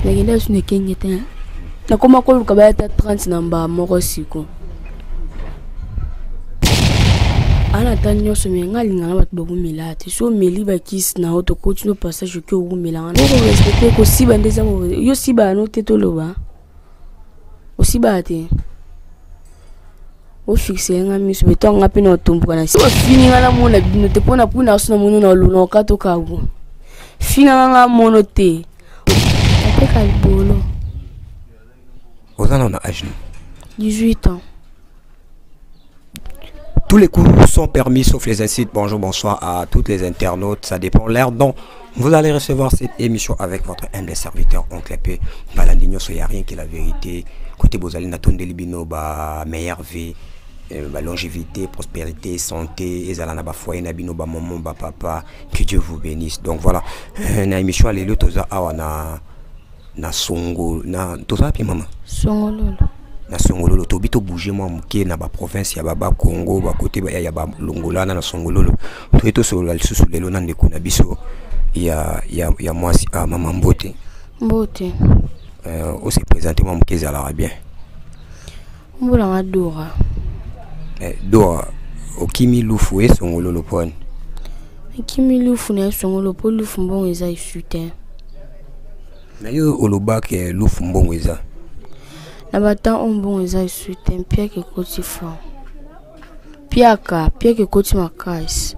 Nakenda lisusu na ekenge te, nakoma koluka baya ata 30 na mbaa moko. Siko ana ata nyonso me nga alinganga bato bakumela te. So omeli bakisi na yo, tokoti no passage oki owumelanga okorespecte kosiba nde eza yo siba yano te. Toloba osibaka te, ofixe nga miso beto nga mpe na otomboka na ofini nga namona bino te mpona mpuna so namoni na olona okato kabu finga nga mono te. Nateka libolo. Oza na âge nini? 18 ans. Tous les coups sont permis sauf les insultes. Bonjour, bonsoir à toutes les internautes. Ça dépend l'heure dont vous allez recevoir cette émission avec votre humble serviteur, Oncle P. Balandi nyonso, y a rien que la vérité. Côté bozali natondeli bino ba meilleure vie, ba longévité, prospérité, santé, ezala na ba foyer na bino, ba maman, ba papa. Que Dieu vous bénisse. Donc voilà, na émission lelo toza awa na Songo na toza pe mama. Songololo. Na Songololo tobi to bouger mwa moke na ba province ya baba Congo, ba côté ba ya ba Longolana na Songololo. Toye tosolola lisusu lelo na ndeko na biso ya mwasi a mama. Mbote. Mbote. Ose présenter mwa moke, ezalaka bien. Mbolanga Dora. Dora, okimi Lufu e Songololo pone? Ekimi Lufu na Songolo mpo Lufu mbongo eza esu te. Na yo olobaka Lufu mbongo eza? Na batemps oyo mbongo eza esu te. Mpiaka ekoti fort, piaka piaka ekoti makasi.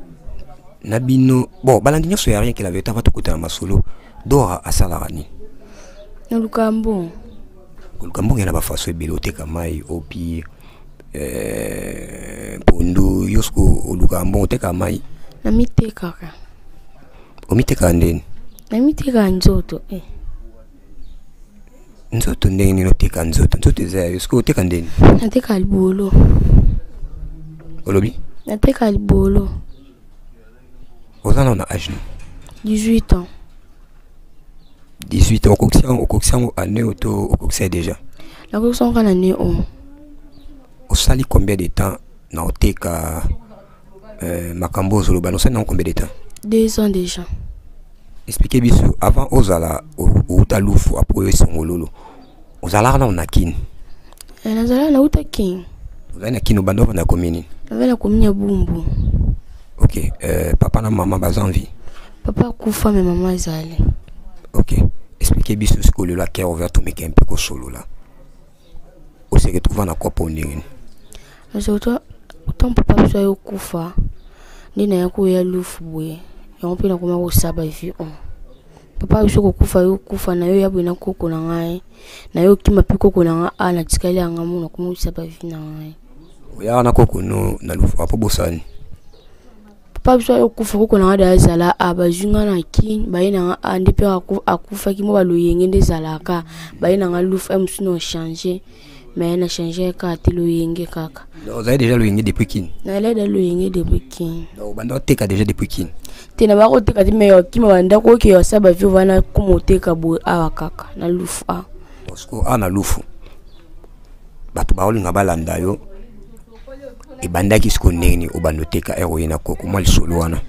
Na bino bon, balandi nyonso ya Rien que la vérité, ava tokota na masolo, Dora asalaka nini? Naluka mbongo. Koluka mbongo ya na bafaçon ebele: oteka mai, opi pondu. Yo siko olukaka mbongo, oteka mai? Namitekaka. Omitekaka ndeni? Namitekaka nzoto, eh. Nzoto ndenge nini oteka nzoto? Nzoto eza ya yo, sikoyo oteka ndeni? Nateka libolo. Olobi? Nateka libolo. Oza nao na âge nini? 18 ans. 18 ans, okokisi yango, okokisi yango année oyo to okokisa déjà? Nakokisa yango kaka na ne oyo. Osali combien de temps na oteka makambo ozoloba? Nosali nango combien de temps? 2 ans déjà. Explique biso, avant ozala outa Lufu, après oyo Esongololo, ozalaka nao na Kini? Nazalaka, nauta Kini. Ozali na Kini, obanda ovanda komi nini? Nazali na commune ya Bumbu. Ok, papa na mama baza en vie? Papa akufa, me mama azali. Ok, explique biso sikoyo lelo à cœur ouvert, tomeka mpe kosolola. Ose retrouva na kopo ndenge nini? Surtout ntango papa biso aye okufa nde naya koya Lufu boye. Yango mpe nakoma kosaba vie on papa biso kokufa. Yo okufa na yo ya boye na koko na ngai na yo okima mpe koko na ngai a natikali yanga mo, nakoma kosaba vie na ngai. Oyaka na koko no na Lufu apo bosani? Papa biso aye okufa, koko na ngai da azala a bazwi ngai na Kini, baye na ngai a nde mpe akufaki mo baloyenge nde ezalaka, baye na ngai Lufu. Mosu na ochange, mais na change kaka te, loyenge kaka. Ozali déjà loyenge depuis Kini? Nazali da loyenge depuis Kini. Donc obanda oteka déjà depuis Kini? Te, na bakoteka te, mais okima bandako oke osala bavie wana, koma oteka boye awa kaka na Lufu a. Parce que awa na Lufu bato baolinga balanda yo. Ebandaki sikoyo ndenge nini obanda oteka ere oye na koko? Mwa lisolo wana.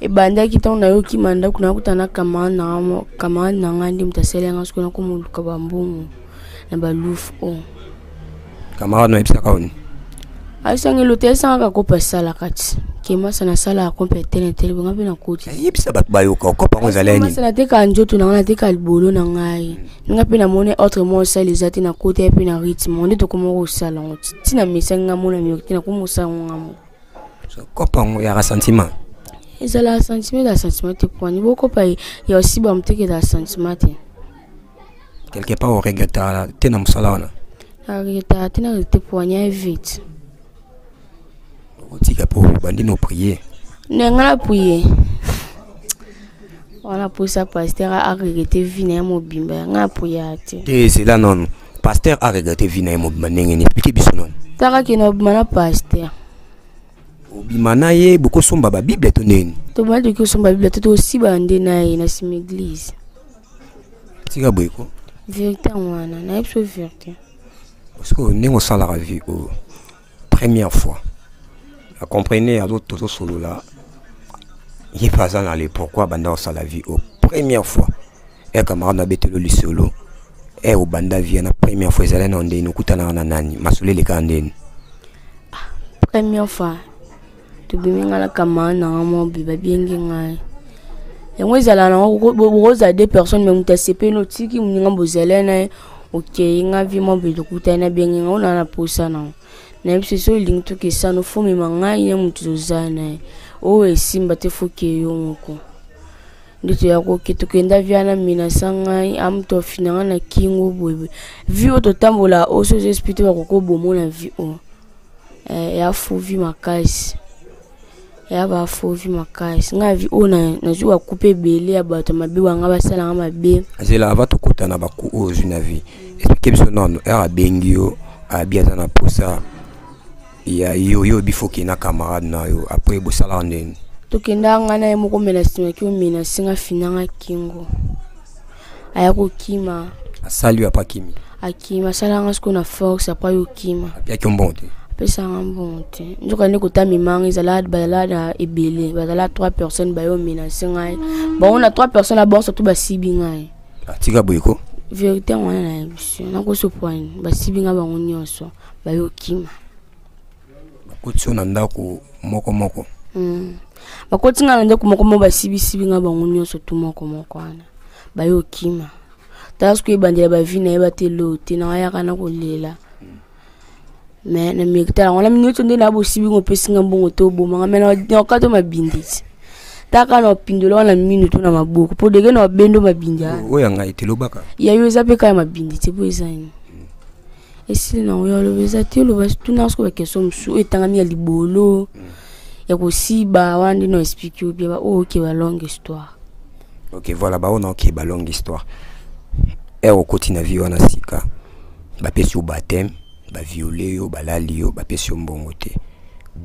Ebandaki ntango nayokima ndako, nakuta na camarade na nga. Camarade na ngai nde moto asali nga sikoyo nakoma oluka bambongo na balufu oyo. Camarade no ayebisaka oni? Ayebisanga te, ayebisanga kaka kopa esalaka ti kemasa nasalaka kompe tele tele bonga mpe nakoti. Yebisa bato bayoka, okopa yango ezali ya nini? Masa natekaka nzoto na ngai, nateka libolo na ngai. Nga mpe namoni autrement osala eza te, nakota ye mpe na rythme nde tokoma kosala yango ntina mesaki nga mona mioki te, nakoma kosala yango nga moko. Kopa yango yaka sentiment? Ezalaka sentiment, ezala sentiment te. Poani bokopa ya osiba moteke, ezala sentiment te. Quelque part oregreta te na mosala wana? Naregretaka te, naregrete poani ya vite. Otika mpo obandi no prier. Ne nga na prier wana mposa pasteur aregrete vie na ye mobimba, nga na prier te. Te, zela nanu. Pasteur aregrete vie na ye mobimba ndenge nini? Explique biso nanu. Taka kende obima na pasteur. Obima na ye, bokosomba babible to ndeni? Tobandi, toki kosomba bible te, tosiba nde na ye na nsima église. Tika boye ko. Vérité yango wana, nayebi so vérité. Parce que ndenge osalaka vie oyo, première fois acomprenez, azo tozosolola, ye mpe aza na le pourquoi banda osala vie oyo. Première fois e camarade nabetelo lisolo e obanda vie na première fois, ezali na ndeni? Okutanaka na nani? Masolo elekaka ndeni? Première fois tobimi, ngai na camarade nanga mobi, babengi ngai. Yango ezala nango, bokozala deux personnes, mais moto asepeli, otiki moninga bozala na ye, okei. Nga vi mobi tokutani, nabengi ngai, ona na posa nango, nayebi so so olingi tokesana, fomema ngai na moto toza na ye oyo esimba te, foke yo moko nde toya koke. Tokenda via na minasa ngai amutu afina ngai na kingo boyeboye. Vi oyo totambola oyo, so oza esprit te, bakoki obomo na vi oyo. Ya fovi makasi, ya bafovi makasi. Ngai vi oyo nazwi bakupe ebele ya bato ya mabe, banga basalanga mabe. Zela, ava tokota na baku oyo ozwi na vie, explique biso nano. Ere abengi yo, abi aza na posa ya yo, yo oyebi foke na camarade na yo, après bosalaka ndeni? Tokenda ngai na ye moko, me na nsima ki omena singa afinanga kingo, aya kokima. Asali yo, apa akimi? Akimi, asalanga sikoyo na force, après ayo okima. Apiaki yo mbongo te? Apesanga mbongo te. Nzoka nde kotamemanga ezala, bazala na ebele, bazala trois personnes, bayo menace ngai. Bango na trois personnes na bango surtout basibi ngai. Atika boye ko. Vérité wana nayebi so nakosopwani, basibi ngai bango nyonso, bayo okima. Bakoti yo na ndako moko moko? Bakoti ngai na ndako moko moko, basibisibi ngai bango nyonso tu moko moko wana, bayo okima. Tala soki ebandela bavi, nayeba te lo te, nayaka na kolela, mais na mérite yango na minute nde na bosibi ngo, opesi nga mbongo te, obomanga, mais nakata mabindi ti taka na opindola wana minu to na maboko, po deke na obendo mabindi. Oyo ya ngai te, lobaka. Ya yo eza mpe kaka ya mabindi te, po eza nini? Esili nango, yo oloba eza te, oloba tuna soki baquestion mosusu oyo etangami ya libolo ya kosiba wana nde na explique yo bien, baoyo oke ba longue histoire. Ok, voilà, baoyo na oke ba longue histoire. Ere okoti na vie wana sika, bapesi yo baptême, baviole yo, balali yo, bapesi yo mbongo te.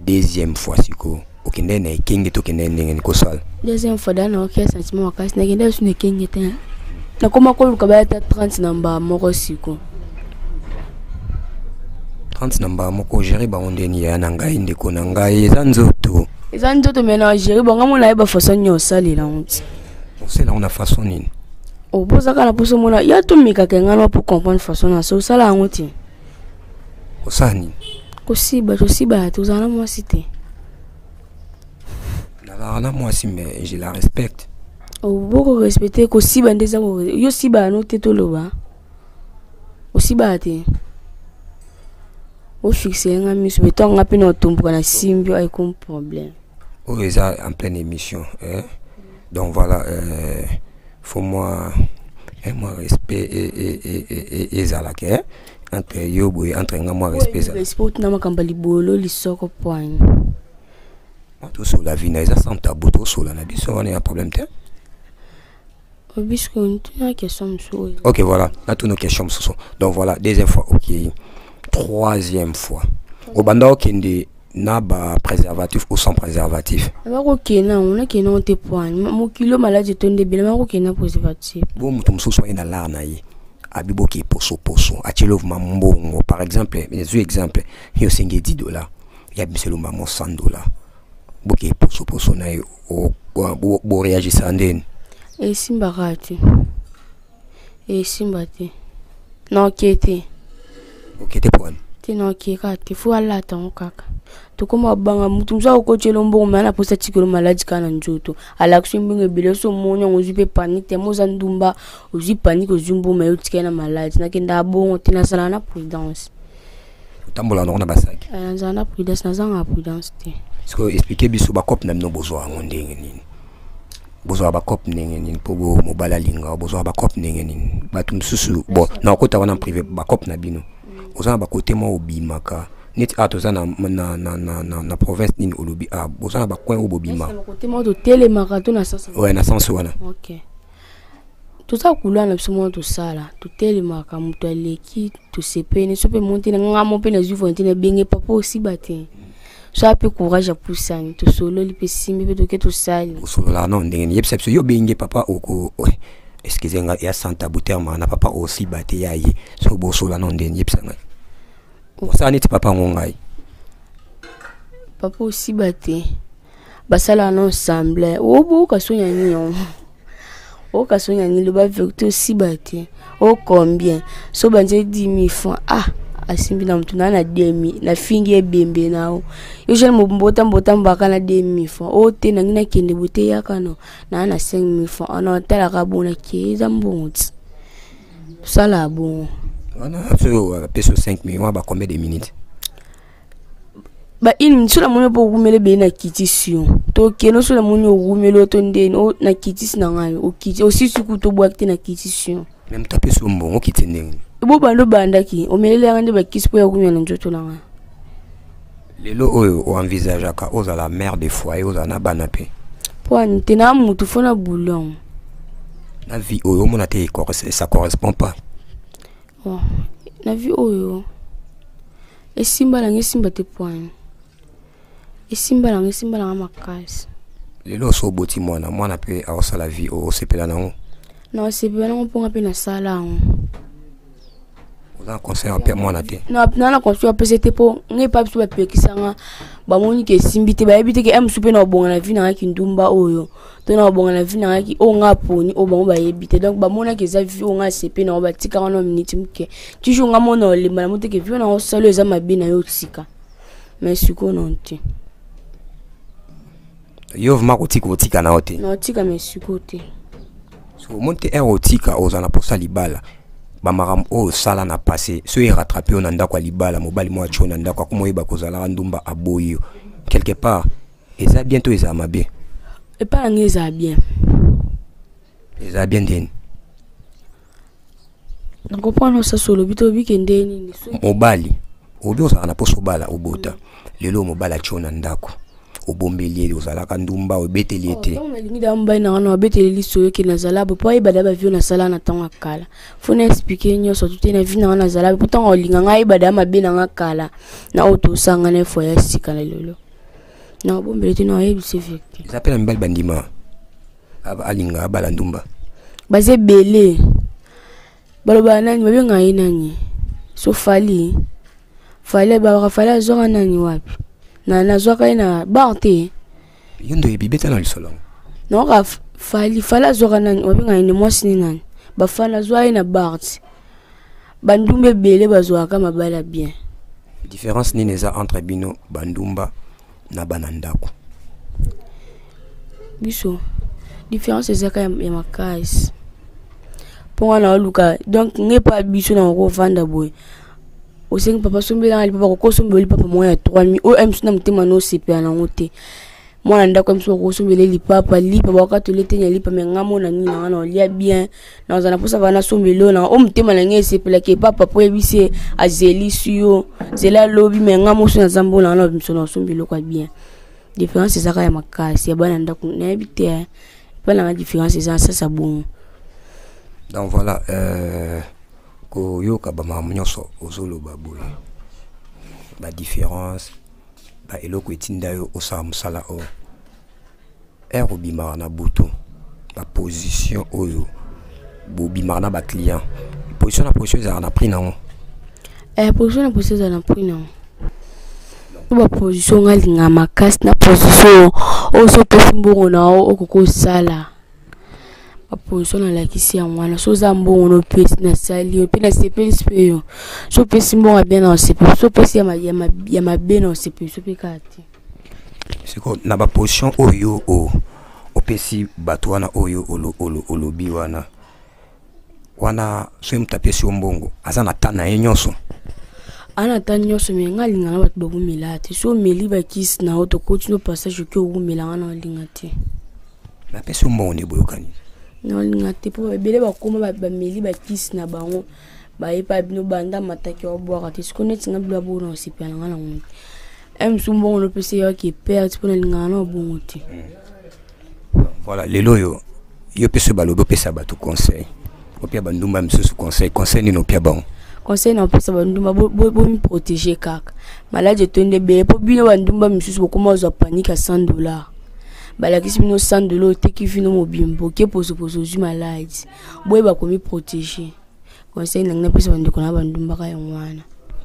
Deuxième fois sikoyo okende na ekenge to okende ndenge nini kosala? Deuxième fois da naokia sentiment makasi, nakende lisusu na ekenge te, nakoma koluka baya ata 30 na mbaa moko siko. 30 na mbaa moko, ogere bango ndeni? Yaya na ngai, ndeko na ngai, eza nzoto. Eza nzoto, me na ogere bango mo, nayeba façon nini osalela yango ti. Osala yango na façon nini? Obozaka na mposa omona ya tomekaka ngai na po comprendre façon na so osala yango ti. Osala nini? Kosiba, tosiba, tozala na mwasi te. Nazalaka na mwasi, mais je la respecte. Boko respecte kosiba nde eza yo siba yano te, toloba osibaka te, ofixe nga miso, me ntango nga mpe na otomboka na simbi oyo aikomi problème. Oyo eza en pleine émission, eh? Donc voilà, faut moi moi respect ezalaka, eh? Entre yo boye, entre nga, moi respect ezala. Respect otuna makambo ya libolo lisoko poigne. Tosola vie na eza sans tabou, tosola na biso wana ya problème te. Obisiko ntuna question mosusu oyo. Ok, voilà, natuna question mosusu. Donc voilà, deuxième fois okei, troisième fois obanda okende na bapréservatif ou sans préservatif? Bakokende yango, nakende yango te poigne, mokili oyo maladi etondi ebele, bakokende na préservatif. Bo moto mosusu aye na lar na ye, abi boke posoposo, atieli ovuma mbongo. Par exemple, ezwi exemple, ye osengi 10 $, ya biso mamo 100 $, boke posoposo na ye, boréagisa ndeni? Esimbaka te, esimba te, naoke te. Oke te poani? Te, naoke kaka te, fo alata yango kaka. Tokóma banga mutu mosu akokotiela mbongo, me ana mposa tikelo maladi kaka na nzoto, alakisi mbongo ebele, so omoni yango ozwi mpe panique te, mo oza ndumba, ozwi panique, ozwi mbongo yo otikali na maladi. Nakendaka bongo te, nazala na prudence. Otambola nango na basaki? Nazala na prudence, nazanga prudence te. Parce que explique biso bacope na bino, bozwa yango ndenge nini? Bozwaka bacope ndenge nini mpo bo mobali alinga? Bozwaka bacope ndenge nini? Bato mosusu, bon, na okota wana privé, bacope na bino oza na bakote mwa obimaka. Neti awa toza na, na, na, na, na, na province nini olobi ah, boza na bacoin oyo bobima? Kote moko totelemaka to na sens? Ouais, na sens wana. Ok, toza couloir na biso moko, tosala, totelemaka, moto aleki, tosepeni. So mpe monte na nga mo mpe nazwi volonté, nabenge papa osiba te, so ape courage, apusani, tosololi mpe simbi mpe toke tosali. Osololaka nao ndenge nini? Yebisa biso. Yo obenge papa oko, excuse nga, ya sans tabou terme na papa osiba te ya ye, so bosola nao ndenge nini? Yebisa ngai, osala neti papa ngo ngai. Papa osiba te, basalaka na ensemble. Oboyoka soni ya nini yango? Oyoka soni ya nini? Loba vérité, osiba te o combien? So banze 10 000 francs, ah, asimbi na motu naa na 2000, nafingi ebembe na o yo jeune mombota mbotambaka na 2000 francs o te, nangi nakende boye te, yaka no naa na 5000 francs ana otalaka bongo, nakeye, eza mbongo ti tosala bongo. Wana so apesi yo 5000 wana, ba combien de minutes? Ba une minute. So namoni mpo owumeli ebele, na kitisi yo, tokende. So namoni owumeli oyo to ndeni na kitisi na ngai, okiti osisi kutu obwaki te, na kitisi yo. Me moto apesi yo mbongo, okiti ndenge? Bobanda obandaki omelelaka nde bakisi mpo ya kumia na nzoto na ngai. Lelo oyo oenvisageaka ozala mère de foyer, ozala na bana mpe? Mpo ani te, na mutu fo na boulon. Na vie oyo omona te, ça correspond pas. Oh, na vie oyo esimba nanga, esimba te poani, esimba nanga, esimba nanga makasi. Lelo oso oboti mwana, mwana mpe aosala vie oyo, osepela nango? Na osepela nango mponga mpe nasala yango. Oza na conseil mpe mwana te? Na na conseil apesa te, mpo ngai epa biso bapekisanga, bamoni ke esimbi te, bayebi te ke mosu mpe na obonga na vie nanga kindumba oyo to na obonga na vie nanga ki oyo nga aponi oyo, bango bayebi te. Donc bamonaki eza vie oyo nga asepe nango, batikaka na miniti moke. Toujours nga mona olemba na moteke vie nango osala oyo eza mabe na yo, otika, mais sikoyo nano te. Yo vraiment kotika, otika na yo te? Na otika, mais sikoyo te. So omoni te, ere otika, ozala na mposa libala, bamakambo oyo osala na passé so erattrape yo na ndako ya libala, mobali moko atio na ndako, akoma oyeba kozalaka ndumba, aboyi yo quelque part, eza bien to ezala mabe? Epai na ngai ezala bien. Ezala bien ndeni? Nakomprendre osasi olobi to obike nde nini? Mobali obi ozalaka na mposa obala, obota. Lelo mobali atio na ndako, obombeli ye ozalaka ndumba, obeteli ye te. Ntango nalingi da mobali na nga na obeteli liso oyo ke nazala boye, mpo ayeba da bavie nasala na ntango ya kala, fo na explike nyonso tu te na vie na nga nazala boye, mpo ntango olinga nga ayeba da mabe na nga kala na oyo tosanga na efo ya sika na lelo, na obombeli te, na oyebisi vérité. Eza mpe na mibali bandima alinga abala ndumba? Baza ebele. Balobaka nani, babengaka ye nani, so Fali, Fali balobaka Fali azwaka nani wapi, na nazwaka ye na bar te. Yo ndo oyebi, beta na lisolo yango. Naoka Fali, Fali azwaka nani, babengaka ye nde mwasi ne nani, bafali azwa ye na bar te. Bandumba ebele bazwaka mabala bien. Différence nini eza entre bino bandumba na bana ndako? Biso différence ezaka ya makasi, mpo nga na oluka. Donc ngai mpa biso na kovanda boye, osengi papa sombelanga lipapa, kokosombela lipapa moko ya 3000 oyo mosu na motema na osepela nango te. Mwana ndako ya mosu bakosombela lipapa, lipa bakatoli te ya lipa, me nga mona nini nanga na olia bien, naza na mposa bana nasombela oyo na oyo motema na ngai esepelaki epapa, mpo oyebisi ye azelisi yo zela alobi, me nga mosu naza mbona wana biso na osombi eloko ya bien. Différence ezaka ya makasi ya bana ndako, nayebi te epai nanga différence eza sasa bongo. Donc voilà, koyoka bamakambo nyonso ozoloba boye, badifférence, baeloko etinda yo osala mosala oyo, ere obimaka na butu, baposition oyo bobimaka na baclient, position na position ezalaka na prix nango? Eh, position na position ezala na prix nango. Baposition nga alinga makasi na position oyo, so opesi mbongo na yo, okoki osala baposition nalakisi yango wana. So oza mbongo na opesi, nasali yo mpe nasepelisi mpe yo. So opesi mbongo ya bien, na osepeli. So opesi ya mabe, na osepeli so mpe kaka te. Siko na baposition oyo opesi bato wana oyo olobi wana wana, soki moto apesi yo mbongo, aza na ta na ye nyonso? Ana ta nyonso, me nga alinga na bato bakumela te. So omeli bakisi na yo, tokoti no passage, oki okumela, nga na olinga te. Napesi yo mbongo nde boyokani. Na olinga te, mpo ebele bakoma bameli bakisi na bango. Baye pa bino banda mataki obwaka te. Sikoyo neti nga bilo abona osepela na nga nango te. Mosusu mbongo nopesa ye waki perte mpo nalingaka na obongo te. Voilà, lelo oyo yo mpe soki balobi opesa bato conseil, opia bandumba misusu conseil, conseil nini opia bango? Conseil na opesa bandumba, bomiprotege kaka, maladi etondi ebele. Mpo bino bandumba misusu bokoma ozwa panique ya $100, balakisi bino $100, oteki vino mobimba, oke posoposo, ozwi maladi. Boyeba komiprotege. Conseil na ngai napesa bandeko na bandumbaka yango wana.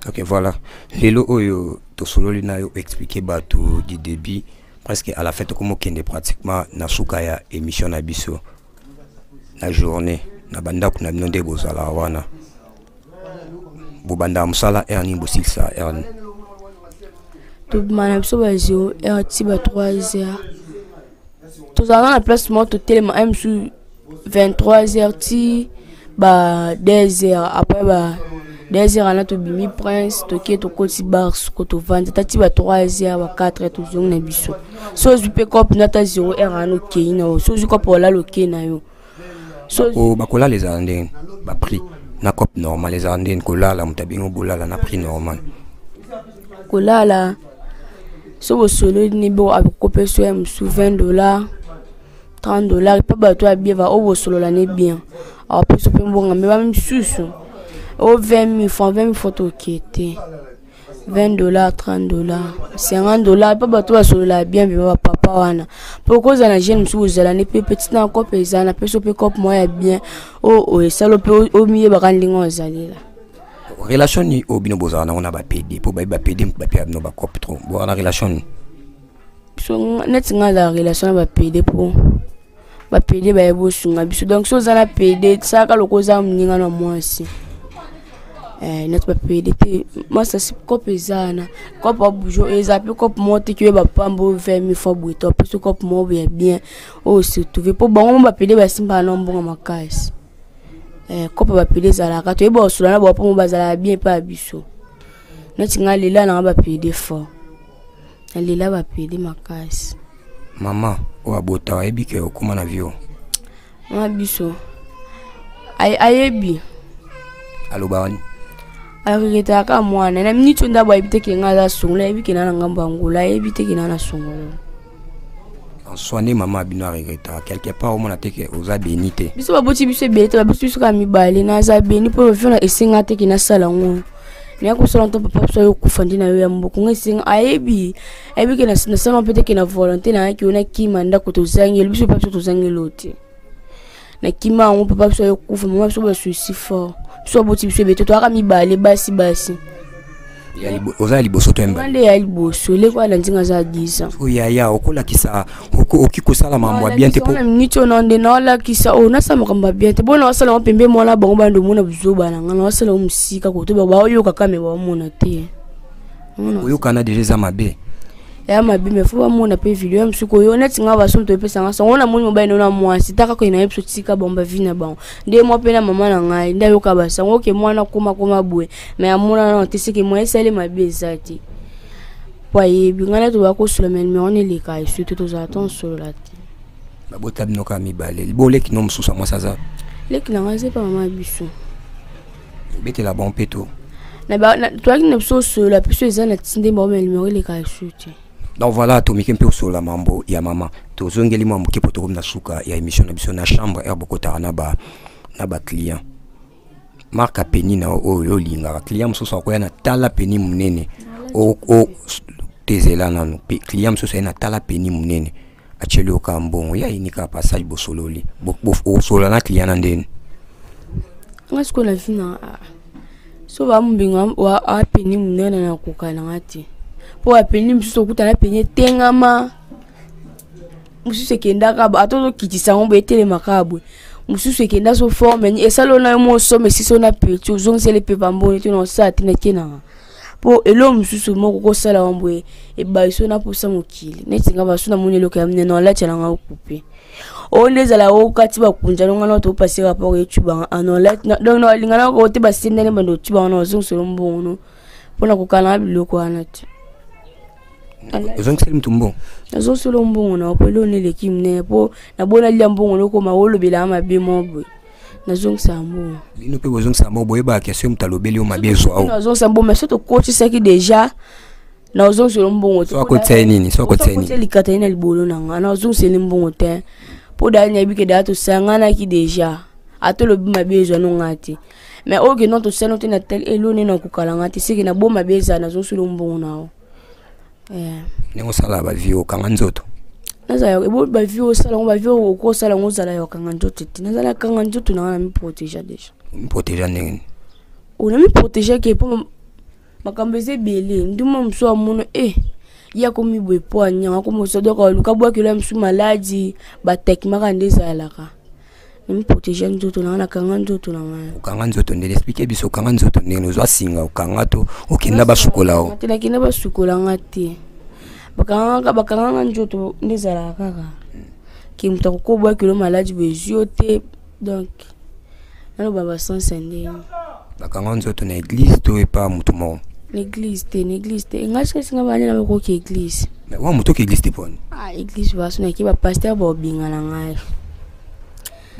Ok, voilà, lelo oyo tosololi na yo, expliquer bato du début presque à la fin, tokomi okende pratiquement na suka ya émission na biso. Na journée na bandako na bino nde bozalaka wana, bobandaka mosala heure nini, bosilisa heure nini? Tobima na biso ba 0 heure ti ba 3 heures. Tozalaka na place moko, totelema un mosusu 23 heures ti ba 2 heures. Après ba 2 heures wana tobimi prince, toke tokoti bar, soko tovandi ata ti ba 3 heures, ba 4 heures, tozongi na biso. So ozwi mpe cope na ata 0 heure wana, okei na yo. So ozwi cope, olala, okei na yo. So bakolala ezala ndenge baprix na cope normal ezala ndenge kolala, moto abengi bolala na prix normal? Kolala, so bosololi ni bo akopesa ya mosusu $20, $30 mpe bato ya bien oyo bosolola ne bien, apesa mpe mbongo. Me bamisusu o 20 000 francs, 20 000 francs toke te, $20, $30, $50 mpe bato basolola bien bima bapapa wana. Mpo kozala na jeune mosusu, ozala ne mpe petit na cope, eza na peso mpe cope moko ya bien oyo esala mpe omiyebaka ndenge ozalela. Relation nini oyo bino bozala nango na bapd, mpo bayebi bapd moto bapea bino bacope trop? Bozala na relation nini? So neti ngai azala relation na bapd, mpo bapd bayebi osunga biso. Donc so oza na pd, salaka loko oza moninga na mwasi. Neti bapd te, masasi cope eza wana, cope abujo eza mpe cope moko te ki oyo bapamba oyo 20 000 fois boye to apesi cope moko ya bien oyo surtouve, mpo bango mo bapd basimbaka na mbongo makasi. Cope bapd ezalaka, toyebi bakosola na bango mpo mo bazalaka bien epai ya biso. Neti ngai lela nanga bapd fort, nalela bapd makasi. Mama oyo abota ayebi ke okóma na vie? Mama biso ayebi. Aloba wani? Aregretaka mwana na miniti oyo ndabo, ayebi te ke ngai aza songola, ayebi ke na na ngambo ya Ngola, ayebi te ke na na songolo. Soine mama bino aregretaka quelque part, omona te ke oza béni te? Biso baboti biso ebele te, baboti biso kaka mibale. Naza béni mpo vio esenga te ke nasala yango, naya kosala nto papa biso ayokufa nde na yo ya mboka nga esenga. Ayebi, ayebi ke nasala mpe te ke na volonté nayaki yo nakima ndako, tozangeli biso papa biso, tozangeli o te, nakima yango. Papa biso ayokufa, mama biso basusi fort. Biso baboti biso ebele te, toyaka mibale, basi basi. Oza ya liboso to? Nde ya liboso, leko alandi nga aza 10 ans. Oyo yaya okolakisa, okoki kosala mambo ya bien te po miniti oyo nde naolakisa oyo nasala makambo ya bien te. Bona osala ngo pembe mwana bango bando omona buzoba na nga, naosala ngo mosika koto baoyoka kame, baomona te. Oyokana deja eza mabe. Ya mabe, me fo bamona mpe video ya mosuku oyo neti nga basomo toyepesanga sango. Namoni mobali no na mwasi taka koye na ye biso, tika bango bavi na bango nde mwa mpe na mama na ngai nde ayoka basango oke mwana koma koma boye, me amona nano te seke mwa esali mabe eza te, po ayebi ngai nde toba kosola. Me numero neleka esu te, tozala to nsolola te. Babota bino kaka mibale? Boleki no mosusu ya mwasi aza? Leki na ngai aza epa mama biso. Obetela bango mpe to? Toyaki na biso osolola biso eza na ti nde bango, me numero eleka esu te. Donc voilà, tomiki mpe osolola mambo ya mama. Tozongeli mwa moke mpo tokomi na suka ya émission na biso. Na chambre, heure bokotaka na baclient, marque ya peni na oyo olingaka, client mosusu akoya na tala peni monene tezela nano, client mosusu aye na tala peni monene, atieli yo kaka mbongo ya yini kaka passage, bosololi, osolola na client na ndeni? Nga sikoyo na vi na so bamobinga apeni monene, nakoka nanga te, mpo apeni mosusu okuta na peni etengama, mosusu ekendaka ata ozokitisa yango boye, etelemaka boye, mosusu ekenda so forme esali ona yo mosome esisi ona peti, ozongiseli mpe bamboni te na osala te nake nanga, mpo eloko mosusu moko kosala wa boye ebayiso na posa mokili. Neti nga baso namoni eloko ya monene olatia nanga okupe oyo nde ezala okati bakunza longa na topase rapport etubanga ano donc nalinga na te basendani bando otubanga na ozongiselo mbongo no mpona kokana biloko wana te. Ozongiseli mutu mbongo? Nazongiseli mbongo na po eloko neleki monene, mpo nabona lia mbongo nokoma olobelaka mabe mo boye. Nazongisa mbongo. Bino mpe bozongisa mbongo, boyebaka ke soki moto alobeli yo mabe ezwa o. Nazongisa mbongo, mais soki tokotisaki déjà, nazongisela mbongo te. So akotisa ye nini? So akotisa ye nini? Likata ye na libolo na nga, nazongiseli mbongo te, mpo daa nayebi ke daa tosanganaki déjà, ata olobi mabe ezwa no nga te. Mais oyo ke non, tosali te na tel elo nde nakokala nga te, seke na bo mabe ezala, nazongisela mbongo na yo. Ndenge osala bavie, okanga nzoto. Nazala ebo bavie osala yango, bavie okosala yango, ozala ya okanga nzoto te. Nazala kanga nzoto na nga, na miprotéger déjà. Miprotéger ndenge nini? Ona miprotéger ke mpo makambo eza ebele. Nduma mosusu amona e ye akomi boye po anyanga akomi oso, donc aluka bwakelo ya mosusu maladi batekimaka nde ezalaka. Namiprotéger nzoto na nga, nakanga nzoto na ngai. Okanga nzoto ndenge? Explique biso, okanga nzoto ndenge? Ozwa singa okanga to okenda basukola o? Te, nakenda basukola nga te. Bakanganga nzoto nde ezalaka kaka ke moto akokobwakelo maladi boye ezwi yo te. Donc naloba basanse ndenge. Bakanga nzoto na église to epa motu moko? Na église te, na église te. Ngai soki esinga bani na bakoki église. Mais wa moto oki église te poni? Ah, église baso naki bapasteur baobinga na ngai.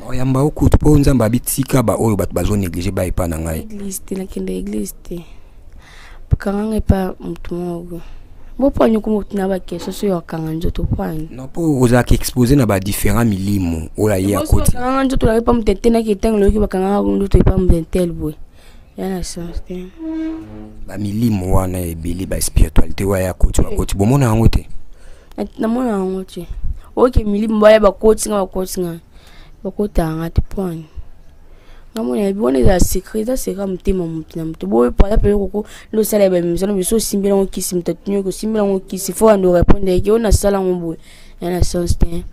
Bayamba okutu mpo Nzambe abitika baoyo bato bazonéglige baepa na ngai. Église te, nakende église te. Bakanganga epa motu moko bo pwani okoma na baquestion so yo akanga nzoto pwani. Non, mpo ozalaka exposé na badifférent milimo oyo aye akoti. Bakanganga nzoto nanga epa moto etenaki etango loyoki bakanganga nzoto epa moto intel boye ya na sens te. Bamilimo wana ebele, baspiritualité oyo aya akoti, bakoti, bomona yango te? Namona yango te. Oke milimo baya bakotinga, bakotinga, bakotanga te pwani. Ngamona yebi wana eza secret, eza secret motema motu na motu boye. Par exemple, koko nde osala ya baémission na biso, osimbela yango kisi, moto atuni yoki osimbela yango kisi, fo ando répondre eke oyo nasala yango boye ya na sens te.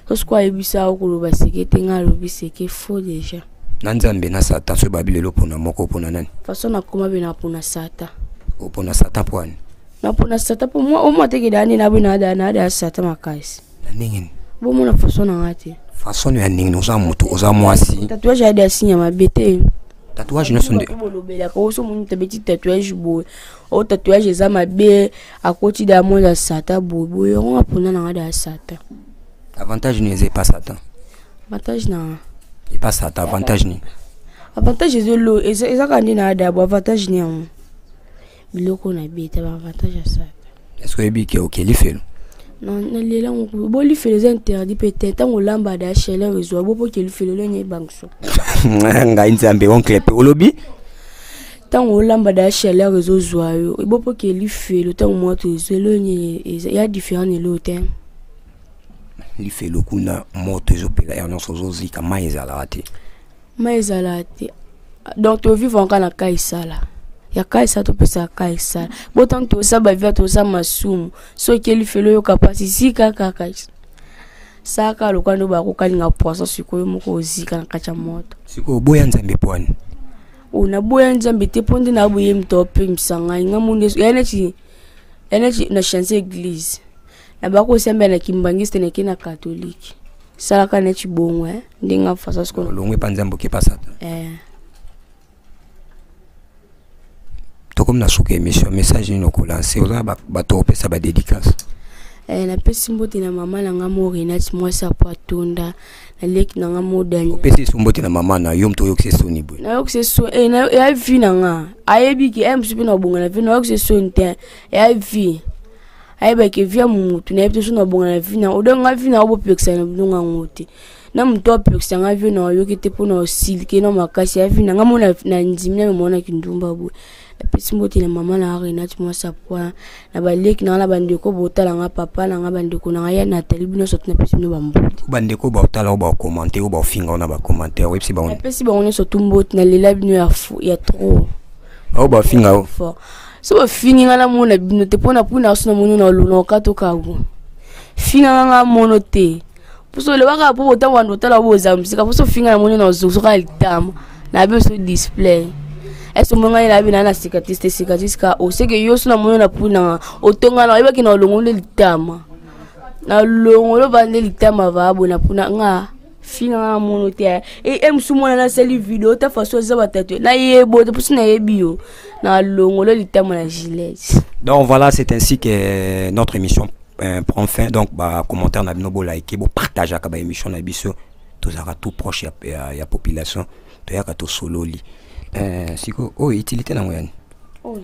So sikoyo ayebisa okoloba seke te, ngai alobi seke faux déjà. Na Nzambe na Satan, soki babi lelo mpona moko, mpona nani? Façon nakoma be na mpona Satan. Opona Satan mpo ani? Na mpona Satan mpo omwa teke daa nde naboye na ada Satan makasi. Na ndenge nini? Bomona façon na nga te. Façon ya ndenge nini? Oza motu, oza mwasi. Tatouage ayada ya signe ya mabe te. Tatouage nyonso nde? Bolobelaka oso moni tabeti tatouage boye, o tatouage eza mabe, akoti da monde ya Satan boye boye. Yango nga mpona na nga da ya Satan. Avantage nini eza epa Satan? Avantage na Epa Satan, avantage nini? Avantage eza eza kaka nde na ada bo avantage ni yango biloko na beta baavantage ya Satan. Est ce que oyebi ke okeli felo? Nalela ngo bo lifelo eza interdit mpe te. Ntango olamba da chaleur ezwa bo mpo ke lifelo elongi ebangiso. Ngai Nzambe, oncle mpe olobi. Ntango olamba da chaleur ezozwa yo ebo mpo ke lifelo, ntango moto ezwa elongi ya différent na elo te. Lifelo kuna moto ezopela ya nyonso, ozozika, mai ezalaka te. Mai ezalaka te, donc tovivre kaka na ka esala ya ka esala, topesaka ka esala bo ntango toza bavia, toza masumu. Soki elifelo oyoka mpasi zika kaka saka lokola nde bakokalinga poisson, sikoyo moko ozika na kati ya moto. Sikoyo oboya Nzambe po ani? O naboya Nzambe te, mpo nde naboye moto opemisa ngai. Nga mo ya neti na change église, na bakosambela na kimbangiste, nake na catholique, salaka neti bongo ndenge façon sikoyo. Olongwe epa Nzambe, okepa Satan. Eh. Tokomi na suka émission. Message nini okolancer? Oza bato opesa badédicace? Eh, napesi mbote na mama na nga mo Renate mwasi apo atonda, naleki na nga mo Daniel. Opesi esu mbote na mama na yo, moto oyokisi soni boye? Nayokisi so eya vie na nga, ayebi ke mosusu mpe na kobonga na vie. Nayokisi soni te, eya vie, ayebaki vie ya motu nayebi te so na bonga na vie na odonga nga vie na obopekisa na bilongo yango te. Na moto apekisa nga vie na oyoki te mpona osilike na makasi ya vie na nga mo na ndimi na memonaki ndumba boye. Napesi mbote na mama na Renate mwasi apwa, na baleki na nga, na bandeko botala nga, papa na nga, bandeko na nga ya Natali, bino nyonso napesi bino bambote. Bandeko baotala oyo, bacommenter oyo, baofinga oyo na bacommentaire, oyebisi bango? Napesi bango nyonso tu mbote, nalela bino ya trop. Oyo bafinga o? Fort. So bafingi nga namona bino te mpona mpuna so namoni na olonaka to kabu finga nga mono te, mposo olobaka mpo botango bando otala boza mosika, mposo ofinga namoni na ozosoka litama na biso display ese omoni ngai nayebi naa na cicatrice te, cicatrice ka oseke yo so namoni na mpuna otonga na oyebaki na olongo nde litama na longolo ba nde litama va boye na mpuna nga finga nga mono te. E mosu mwana nasali video ta façon eza batatu nayebo te, mposo nayebi yo na longolo litama na gilet. Donc voilà, c'est ainsi que notre émission prend fin. Donc bah, commentaire na bino, bo liker, bo partager ba émission na biso. Tozalaka tout proche ya, ya, ya population, toyaka tosololi. Sikoyo oyo utilité nango yani? Oyo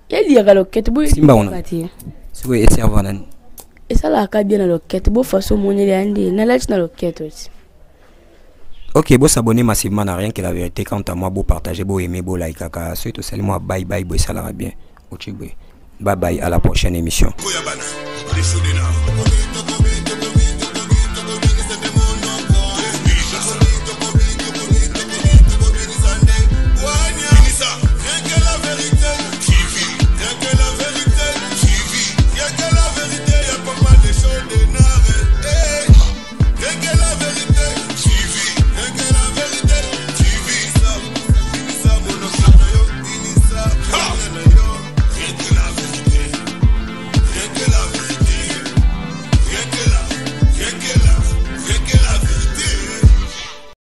eliaka loketo. Simba wana. Sikoyo eserva nani? Esalaka bien na loketo, bo façon omoneli ya nde nalati na loketo ti. Ok, bo s'abonner massivement na Rien que la vérité. Quant à moi, bo partager, bo aimer, bo like kaka. Soki tosali mwa bye bye boye, esalaka bien. Otie boye. Bye bye, à la prochaine émission. Koyabana, les